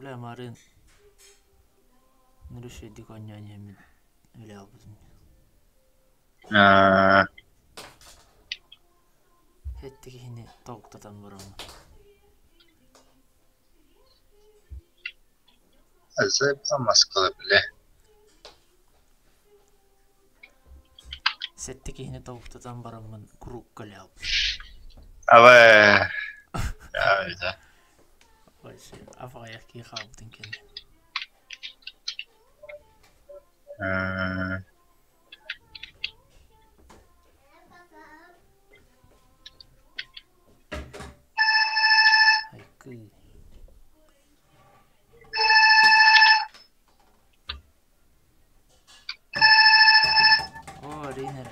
Бля, марын нөрүшүйдик оонньоон иһэммин үлэ ылбытым. Аа, Сэттэ киһини тобуктатан бараммын. Москва бile. Сэттэ киһини тобуктатан бараммын куруук үлэ ылбытым. Абы я Вообще, аҕыйах киһи хаалбытын кэннэ. Аа, Айкыы. Оо, Ринер.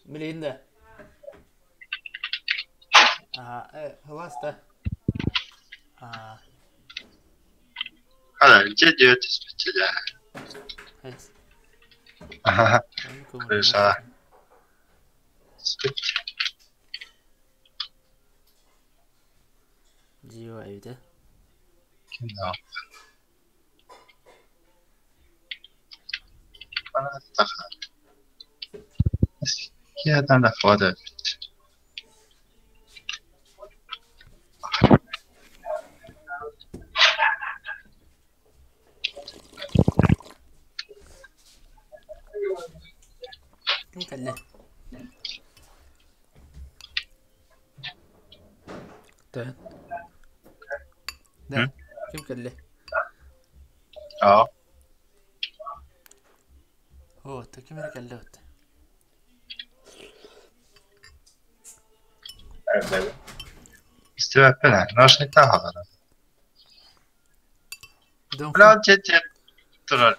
Билигин да. Аа, хыласта. Аа, Hala дьэ түспүччүлээ. эс. Аха, Ону көҥүлүнэн крыша. сытан. Түспүт. Дьио эбитэ. Кино. Киһи фото. Ким кэллэ? Тэ. Да. Ким кэллэ? Ja. Оо, та ким эрэ кэллэ отто. Истибэппин ээ, наушниктаах хаалара. Дон Бля, дьэ турар.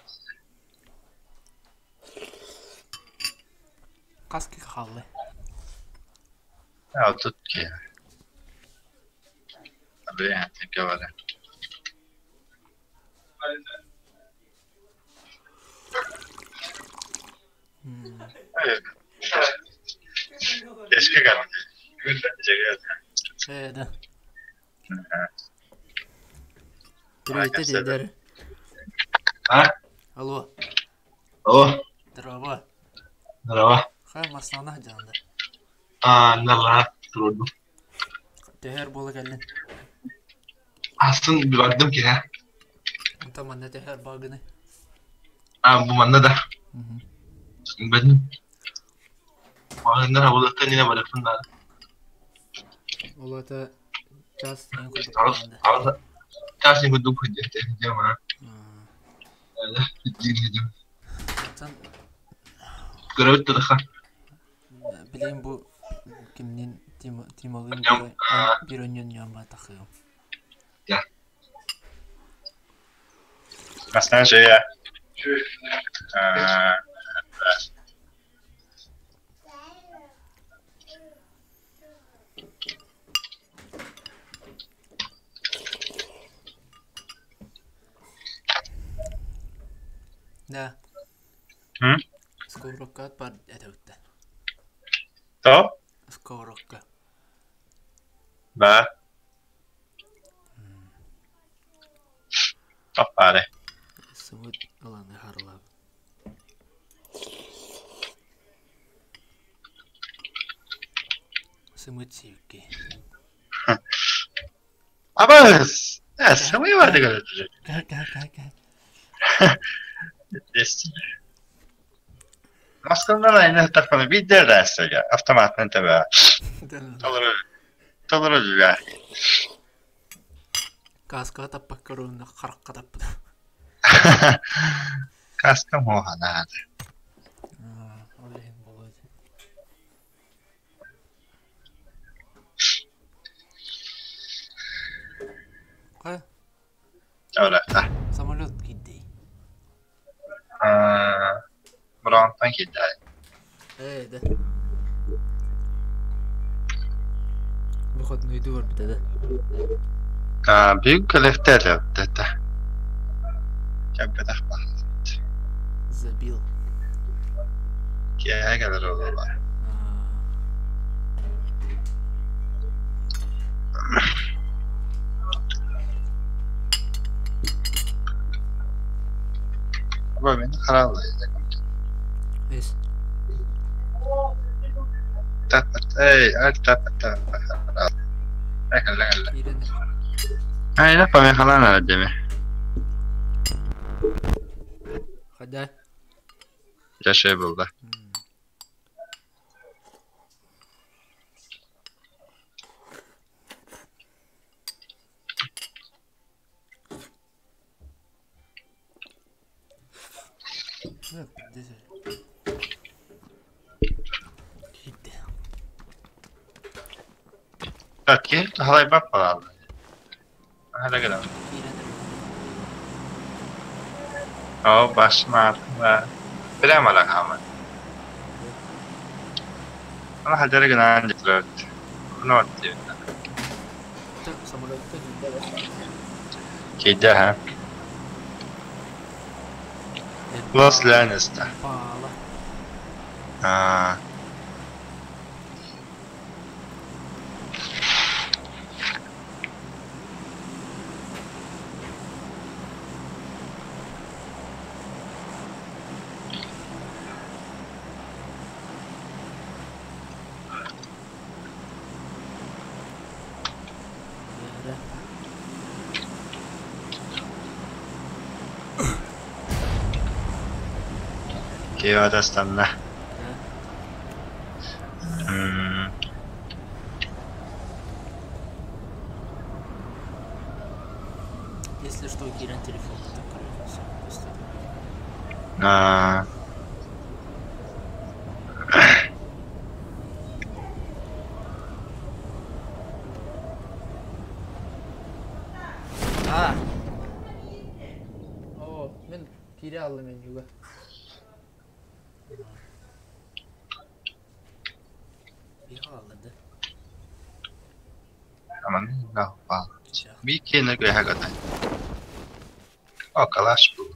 Хас киһи хаалла? Ja, тут киһи. Бля, говорю. Эске Ээ, да. Привет, дедер. А? Алло. О, Здорово. здорово. Хай маслана дьаанда. А, нала, трудно. Төһөр буола кэллин. Астын бардым ki ha. Онтон манна төһөр багыны. А, бу манна да. Ben Мағындар абылаттан yine бараппын да. Ол это час эн курдук Аас, буоланда. аас, чаас не курдук күндү. Жама. Дигин. Оттон Көрөт таха. билигин бу кимнин Тималыын биир өнньүн ньуон тахыым. Я. Настажия. Да. М? Сковородка бар этэ То? Сковородка. Да. Топпаре. Сымыт ыланы харылап. Сымыт сиикки. Абас! Э, самый вады говорит. Кэ кэ кэ кэ. Москвадан айна тахпана бидер рәсәгә автоматны төбә. Толору. Толору жүгә. Каска таппакка руунна харакка таппыта. Каска мохана. Ол иһин буолуо Кай Öyle. самолет киирдэй. Аа, Бронтан киддай. Ээ да. Выходной барбыта да. Аа, бүгүн кэлэхтэр эбит. Кэппэтэх Забил. Киэһэ кэлэр буолла. Аба мин харааллай Эс. Эй, Айна помехалаан дeme. Хада. Дьэ булла. Киһи туһалайбат балаалла. Оо, басмаатыма прямо хааман. Аны хадьары гынаан дьитлэбит. Ну Киирдэ ха. Лос Лянеста. Аа. Киһи астанна. Если что, Киран телефон закрыл. Аа. А. О, мен кире алдым мен юга. Биир киһини О, калаш был.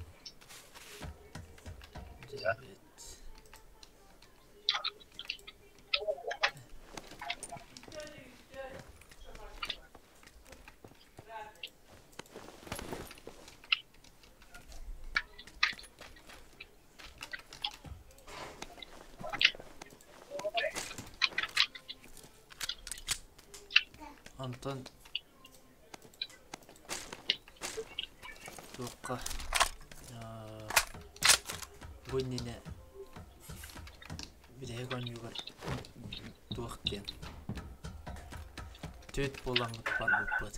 Антон туохха бу иннинэ бүтэһик оонньуугар туох диэн түөрт буоламмыт барбыппыт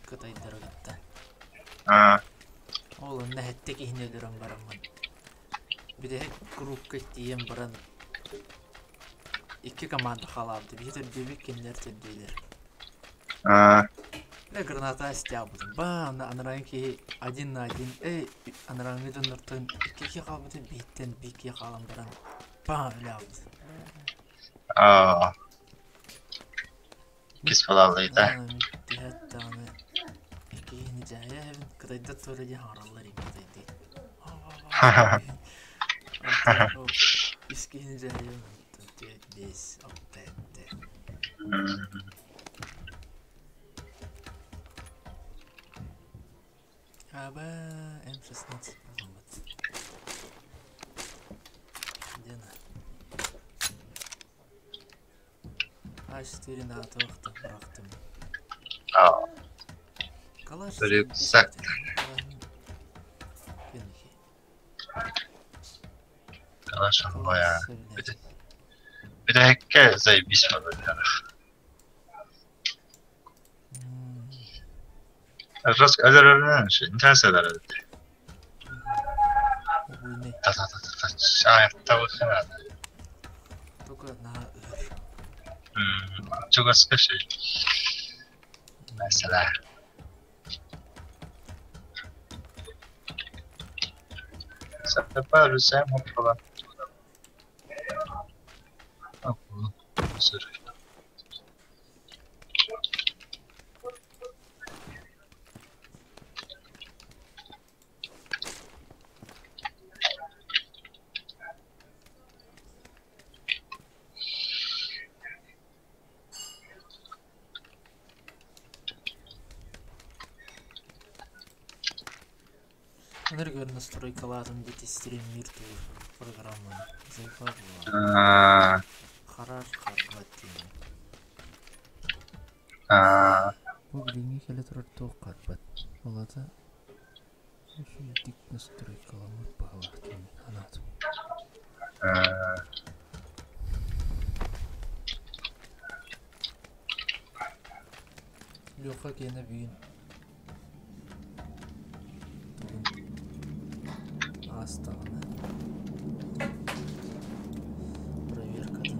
кытайдары кытта ол онно сэттэ киһини өлөрөн бараммын бүтэһик кругка тиийэн баран икки команда халаабыта биһи төрдүөбүт кинилэр төрдүөлэр Бля, граната стябытым. Ба, анарааҥы киһи один на один. Эй, анарааҥы дьоннортон икки киһи хаалбыта, бииртэн биир киһи хаалан баран ба, өлөөбүт. Аа. Иккис балааллайда. Түһэт даҕаны икки киһини дьаһайа эһэбин кытайдар туора диэн хаҥараллар им кытайдыы. Үс киһини дьаһайан түөрт биэс алта этте. АБ М16 буолбут. Где она? А4 на туохтан бырахтым. Калаш Рюкзак. Калаш албая. Бүтэһиккэ заебись болар. Рас өлөрөрүнэн интенсиялар Та-та-та-та Шаайтабыхына. Только на өр. Чугаска шей. Mesela. Сапа русем хоппала. Сыр. Энергию настройкалаатым диэти стриммир туур программаны. Заебал буолан. Аа, Харар харбат диэн. аа, Бу билиҥҥи кэлэ турар туох харбат. Ол аата үчүгэйдик настройкаламмыт баҕалаах диэн санаатым. аа. Леха киэнэ бүгүн тугун аастаҕына проверкатын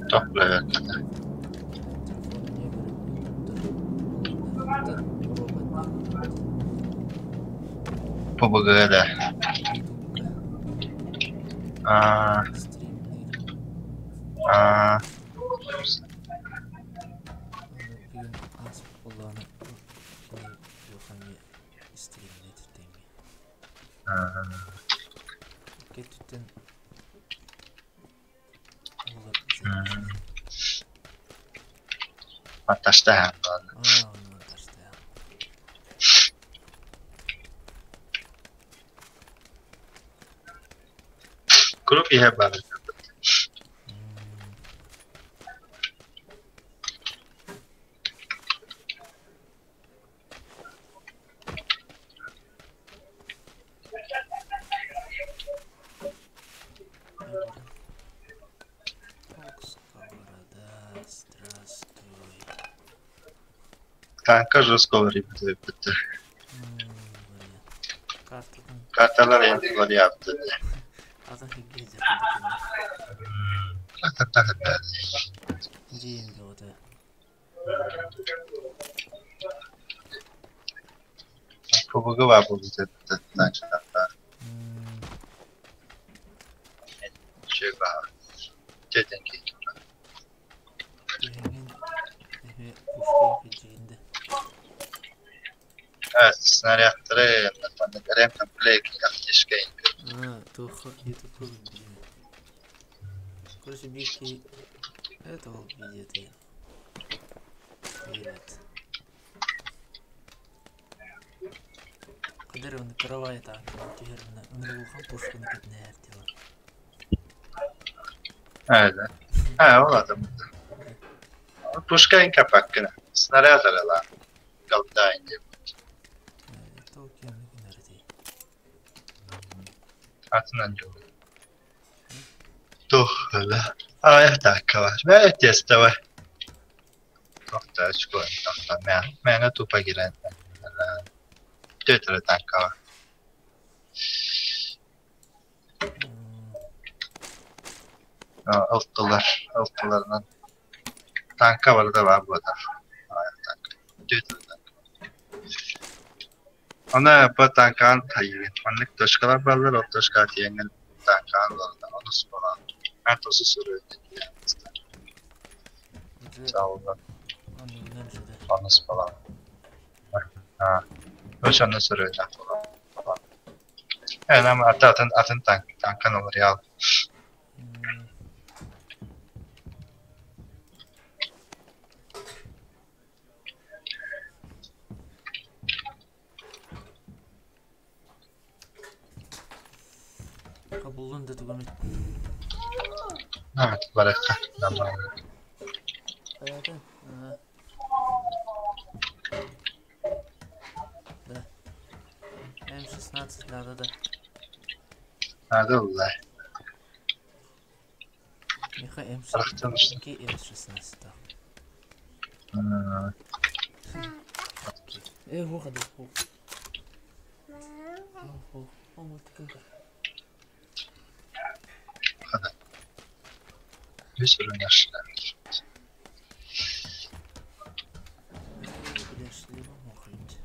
Туох проверката? телефон нүөмэрин туттар робот ПБГ да. Ютубка Аа, стримниир. аа. Аны бүгүн ааспыт буоллаҕына кини Леха эмиэ стримниир тэҥҥэ. Аа. Икки өттүттэн олор запись. Монтажтаһан Аа, ону монтажтаах. Круг иһэ баар. Сковорода, здравствуй. Танка жестко ребята. Блин. Картатын Карталар енді var yaptı. атын хигге жакын. Та-та-та-та. Дьиэм бөҕөтө. ПБГ бар бұл танча. Чеба. Тетенки. Түһэҥҥин эбэ пушка илдьигинде. Evet, снарядтары, ремкомплект, аптечка. Аа, туохха ютубка билбитим. Короче, биир киһи это ол видео Привет. Кадыр оны каравай таакын түһэр ынырылхан пушканы кэтнээр дела. Evet. Ha, ол адам. Пушка капаккына. Снаряд арала. Голдайн деп. Толкин гынар дии. Атынан жол. Тух, А, так, var. Ve testa var. Tohtaa yksi tohtaa. Mä en tupa kirjan. Työtällä tankkaa. Ылтылар, ылтыларынан танка бар да бар буолар. Työtällä танка. Она по танкаан тайыгын. Маннык точкалар баллар, ол точка тиэнген танкаан ларда. Онус болан. Мен тосы сөрөйден. Саулла. Оннугунан сытар. Онус болан. А. Өс онно сөрөйден болан. Э, нам ата атын атын танк танкан олар ял. Кабуллун да тугум Evet, баракка. Намаа. Хайатын? Аа. Да. М16 да-да-да. Надо улла. Миха М Барахтан 2 М16 да. Э, хоха да хо. Хо. О, мультик. Bir sürü yaşlar. Бля, шлема мохрить.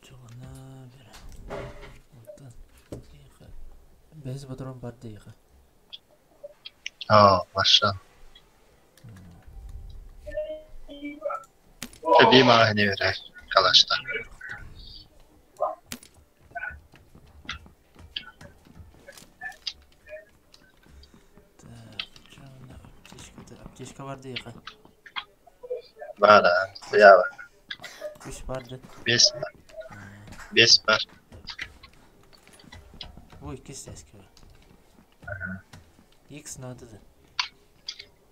Чоҕуна бэрэ. Онтон тиэхэ бэс патрон бар диэхэ. Aa, başla. Tabii mahne verer kalaşta. Аптечка бар диэхэ. Баар аа, хуйаба. Үс бар да. Биэс бар. Биэс бар. Бу иккис тэскэ бар. X надо да.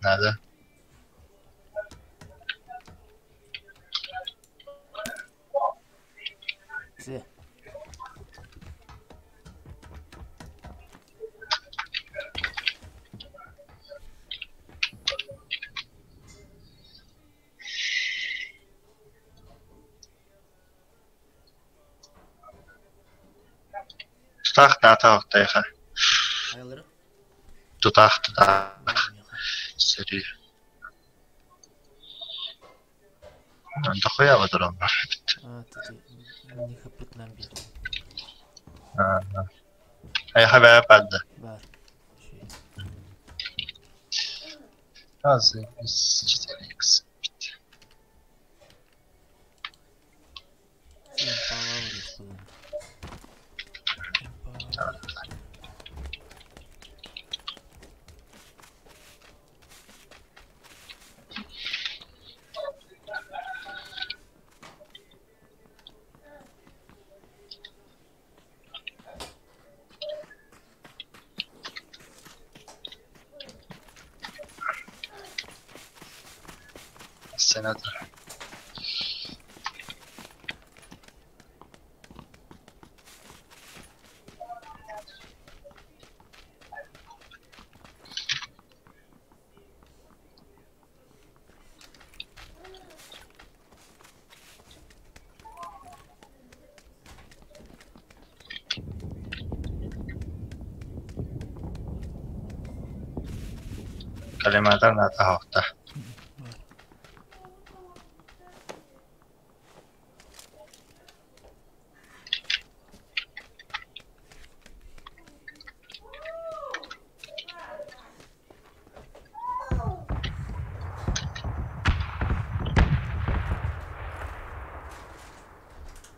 Надо. Все. Тутаах наата охтайха. Хайалары? Тутаах тутаах. Бар миэхэ. Сөрүү. Дохуя туран бар эбит. А, ты не хаппытынан биэрдим. Айха бээ барды. Бар. Үчүгэй. Раз, 4 икс. Импала вырезкалан. Импала. Сенатор. Коллиматор наата охта. Бар.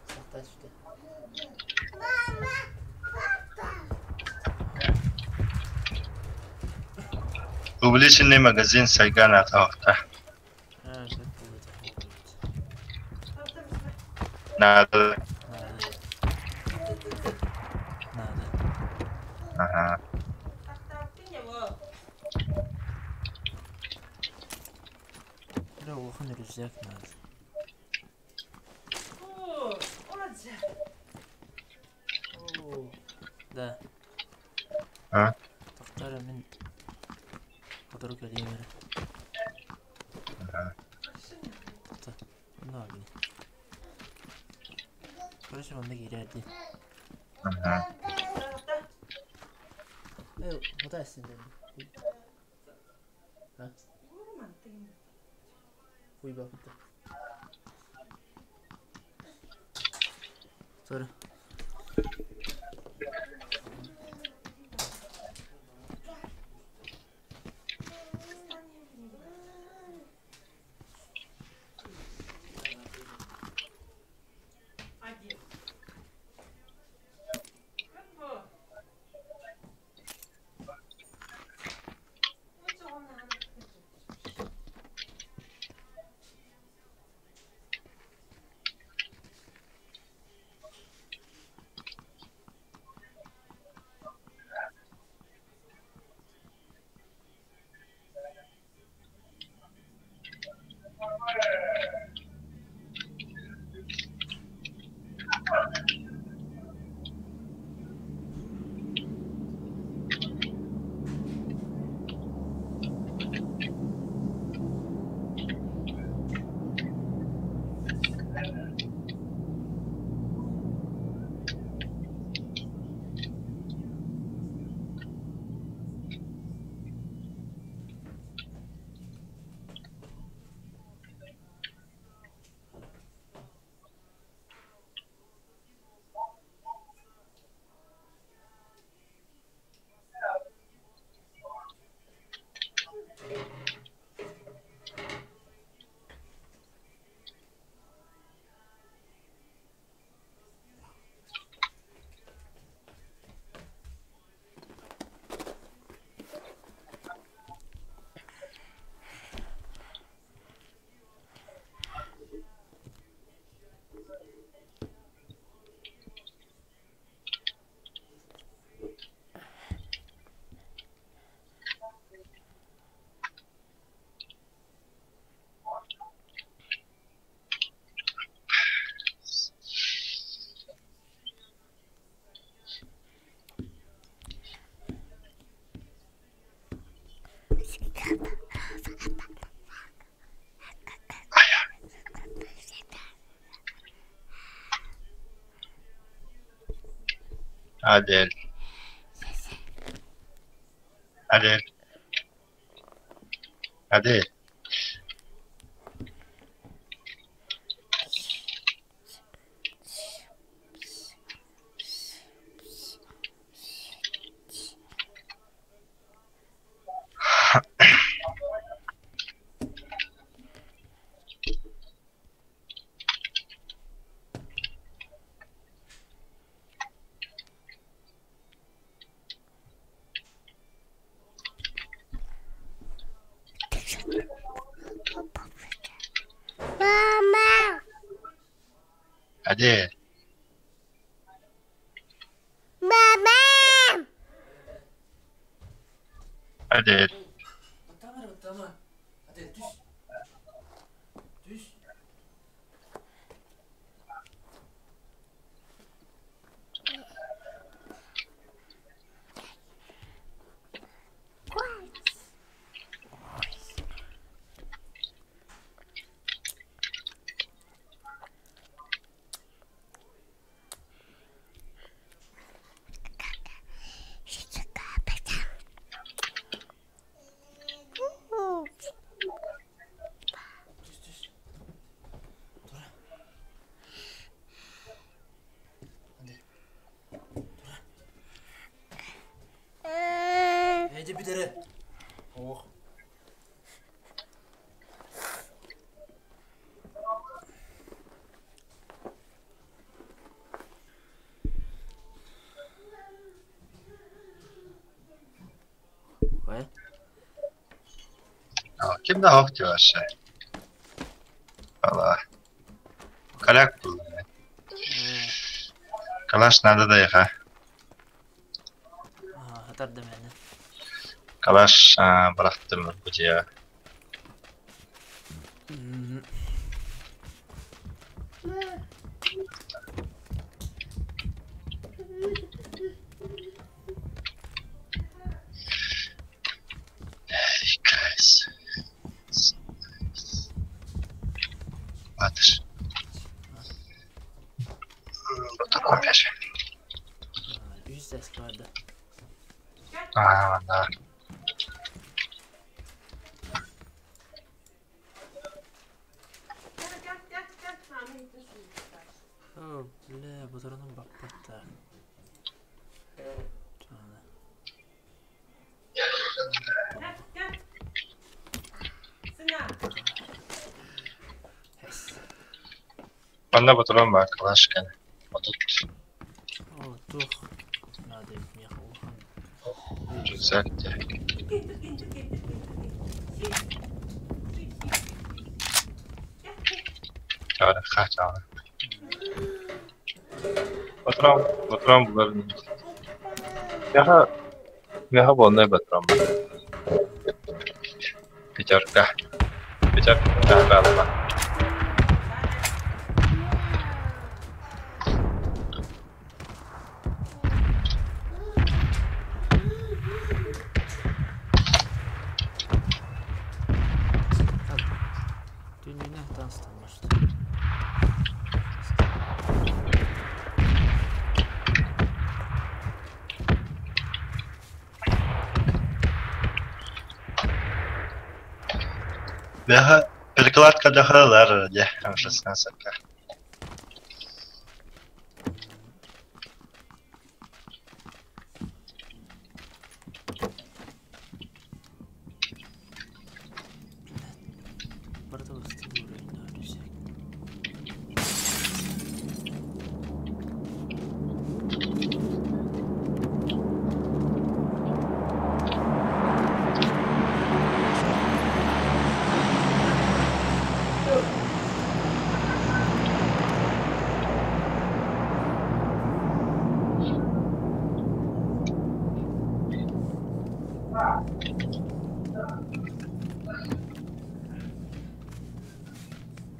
Сахта сюда. Публичный магазин Сайга наата охта. А, как было Надо. Надо. Надо. Ага. Бля, улахан рюкзак надо. Да. А? Тохтоо мин сотору кэлиэм эрэ. Ага. Тохтоо. На гини. Короче, манна киирээр дии. Ага. Э, куда син А? Хуйбаппыт. Sorry. Адель. Адель. Адель. Мама! Адель. Мама! Адель. Баттама, баттама. Адель, түс. Түс. Түс, түс. Тура. Адель. Тура. Эдьэ бүтэрэ. Ох. Ой. Ким да ох диэбэшэ. Ала. Каляк булла. Калаш надо да яха. Хатар да мэне. Калаш бырахтым бутия. Guys. Батыш. Ботурон бер. Үс тэс барды. Аа, да. О, бля, ботуронум баппат да. Манна ботурон баар калаш кэлэ. Отут. О, туох надо миэхэ улахан Рюкзак диэк. Чаара, чаара. Ботурон, ботурон булар. Миэхэ, миэхэ буолнай ботурон бар. Пятерка. Пятерка баалла. Түүнүнэ таастаммашты. Миэхэ перекладка дахалар дьэ, М16-ка. Барыта ыстыы уровень рюкзак.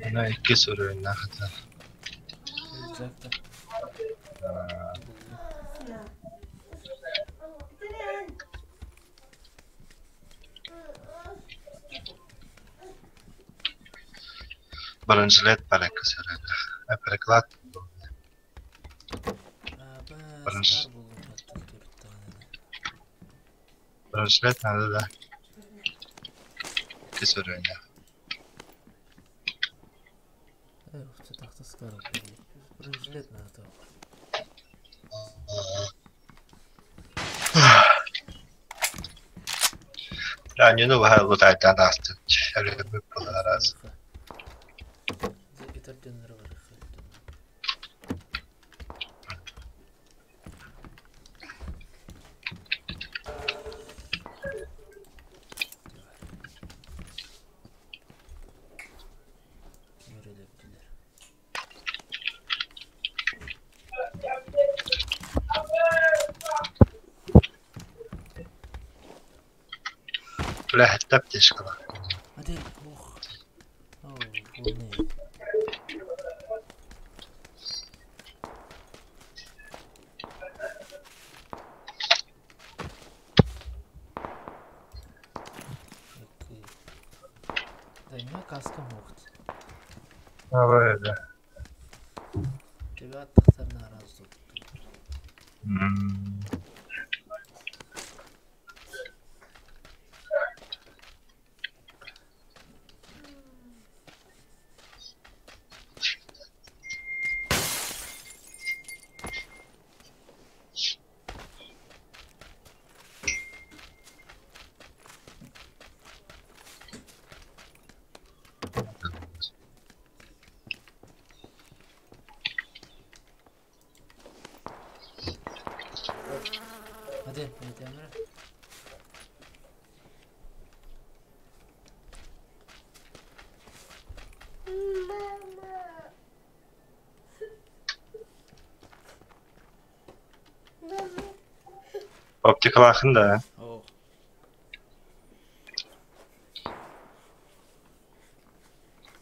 Ана иккис уровеннаах этэ. Рюкзак да. Бронежилет бар иккис уровеннаах. Переклад Аба, стар буллум. Бронежилет надо да. Кис уровня. Бронежилет надо. Ранену баһа лутайтан астыт. Әлі буларас. Бля, аптечка. Hadi oh. Oh, bu ne? Окей. Да, у меня каска мохт. Давай, да. Тебя тахтарна раз тут. Hadi, hadi Emre. Мама. Мама. Оптикалаахын да. Oh.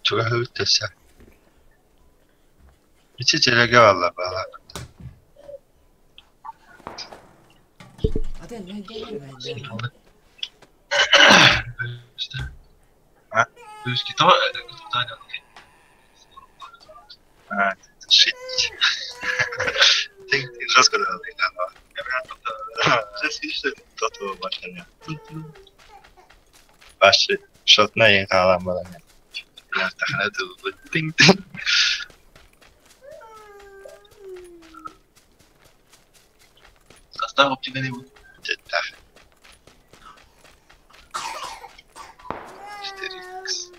Чугаһы төсө. Ичи телеге валла бала. Hadi, hadi Emre, hadi Emre. Shit. Тинг 4X.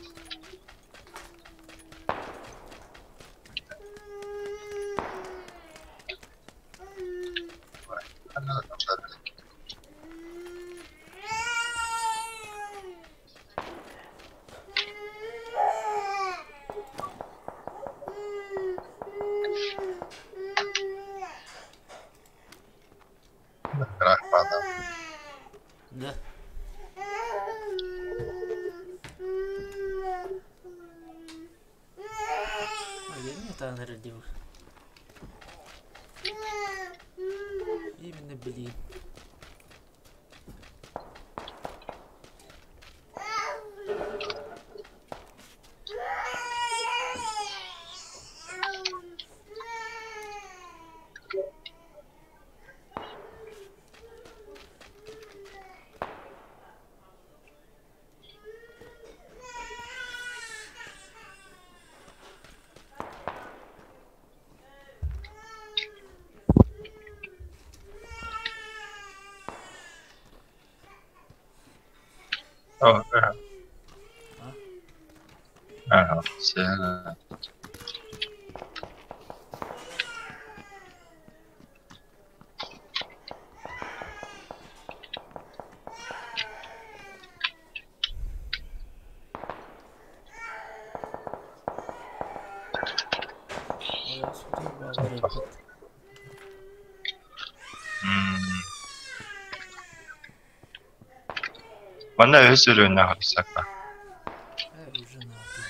Рахманов. Да. А я не это родил. Именно, блин. О, ага. Ага, все. Ой, сюда говорит. Манна өс өрөөнө хапсака. Уже надо.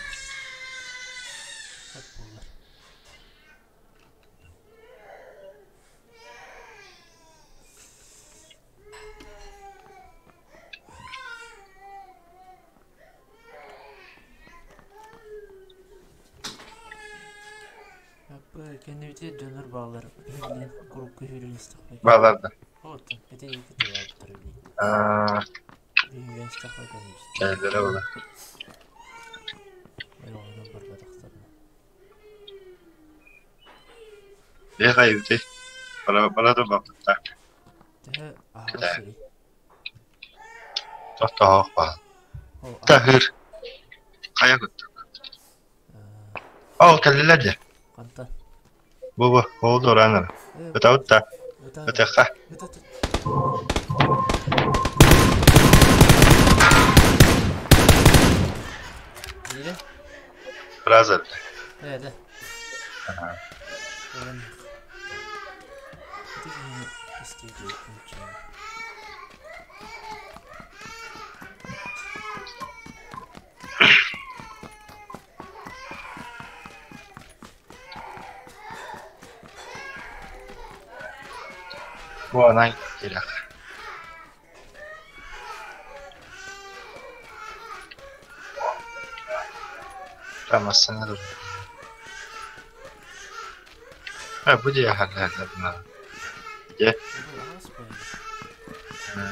Так болар. Кеннибите дönөр баалар билин курукку хүрүн истэх. Баларда. Вот, это екі туралы. Аа, Үүрэн истэххэ кэннибит. кэллэрэ буолар. Ойоҕунан барбатахтарына. Бэҕэйбитий, бара бара да барбыттар. Төһө аһаҕас Кэлээ, сирий? тохтоһоох баар. Ол аһаҕас Таһыр, хайа куттук. аа, Ол кэллилэр дьэ. хантан? Бу ол дуораан эрэ. Ээ, Ытабыт да, ытаан эрэ. ытыахха. Ыта тут. Биирэ? Фраза. Ээ, да. Ылан Ити киһини истиитэ үчүгэй. Бу анан кириэх. Массыына турар. Э, бу дьиэ хаһан Дьэ. Бу аһаҕас буолла.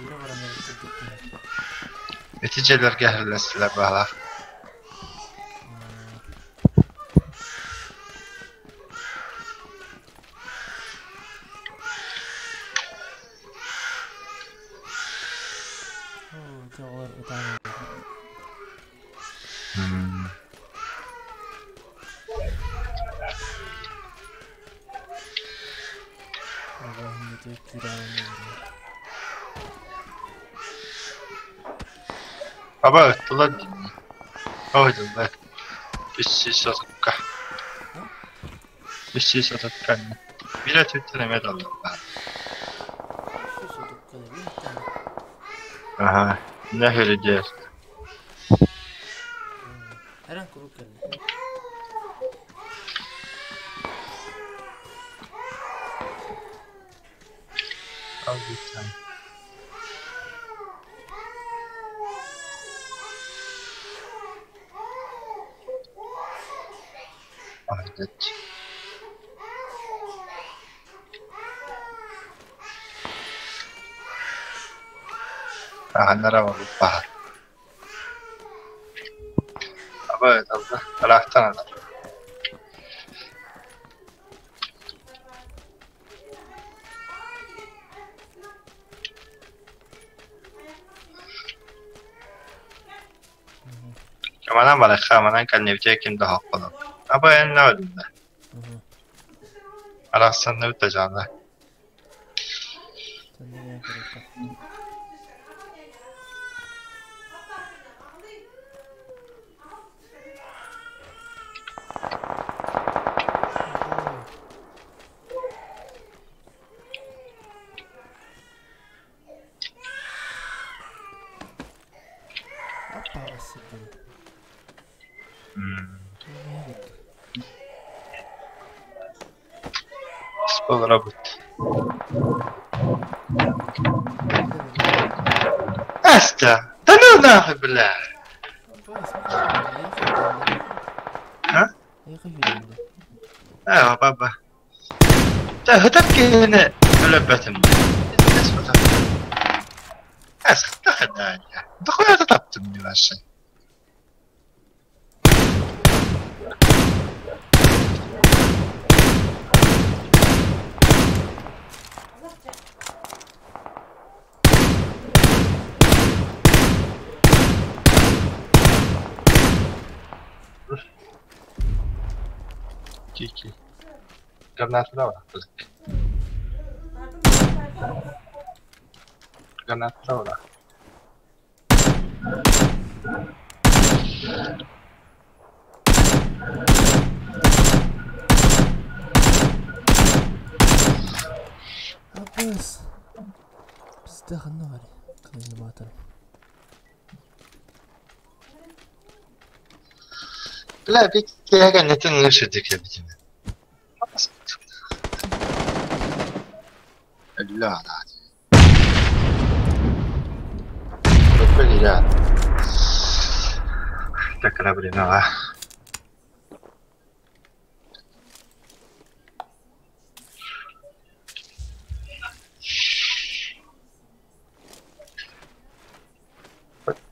Илэ баран эрэр курдук киһи. Ити дьиэлэргэ эһэллэстилэр баһылаах. Оо, ити оҕолор ытаан эрэллэр. Оҕо иһин киирээҕин олорор. Аба ыттылар дии. Ойдулар. Үс сүүс отукка. Үс сүүс отукка. Биир өтүттэн эмиэ даллаллар. Үс сүүс отукка да биир даҕаны. Аха. Нөһүрүдүөр. Эрэн куруук кэллэ. Алгыстан. Ардыт. Аһаннара баһар. Аба ыталла. Ыраахтан ылар. Манан барахха, манан кэннибитигэр ким да оһоххолор. Аба эн өлүннэ. Арахсанныбыт да дьаана. Төннүбээн көрүөххэ. Аппа сирдэн. Олоробут. Аста, да ну нахуй, бля. А? Аа, баба. Та хытап киһини өлөрбөтүм. Ас, Дохуя таптым не ваше. Кики. Граната давай. Граната давай. Абыс. Бізде ханна бар. Кыйныбатыр. Бля, бик кэннитин ышыдык эбитин. Ла, да. Блядь. Так, блин, а.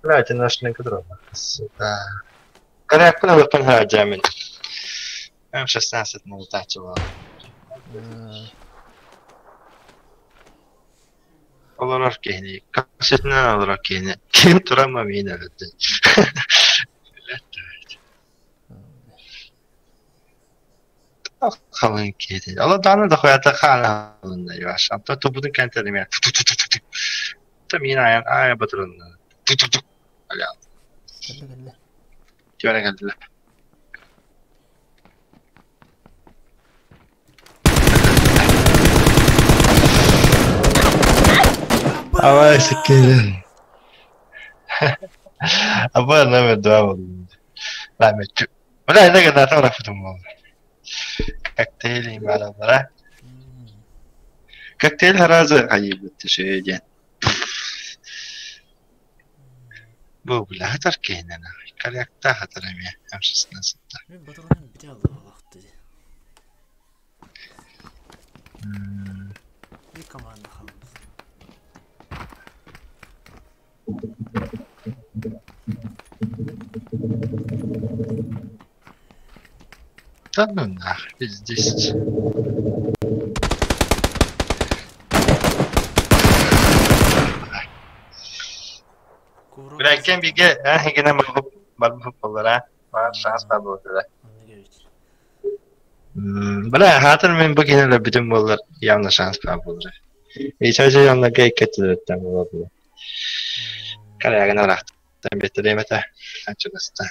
Блядь, наш на Сука. Коряк ылыппын хаадьамын. М16 налытааччы буолар. Олорор киһини, кассетынан олорор киһини ким туран миин өлөттүн. Халын киһи. Ола дааны да хуята хаана халынна юаш. Амта тубутун кэнтэриме. Та миин аян ая батырынна. Аля. Кэллэ кэллэ. Түөрэ кэлдилэр. Авай сиккири. Абы номер два был. Ламечу. Бля, это когда там рафтум. Коктейли бара. Коктейль разы хайыбыт шеден. Бу бля хатар кейнена. Корректа хатар эме. М16. Мен батырғаным біте алды балақты. Bir команда қалдық. Да ну нах, пиздец. Курок. Бля, кем биге, а, гене барбы болар, а. Бар шанс бар болар. Бля, хатыр мен бу генеле бүтүн болар, явно шанс бар болар. И чажы явно гей кетилеттен болар. Караягын арахтан бетиремете. Ачылыста.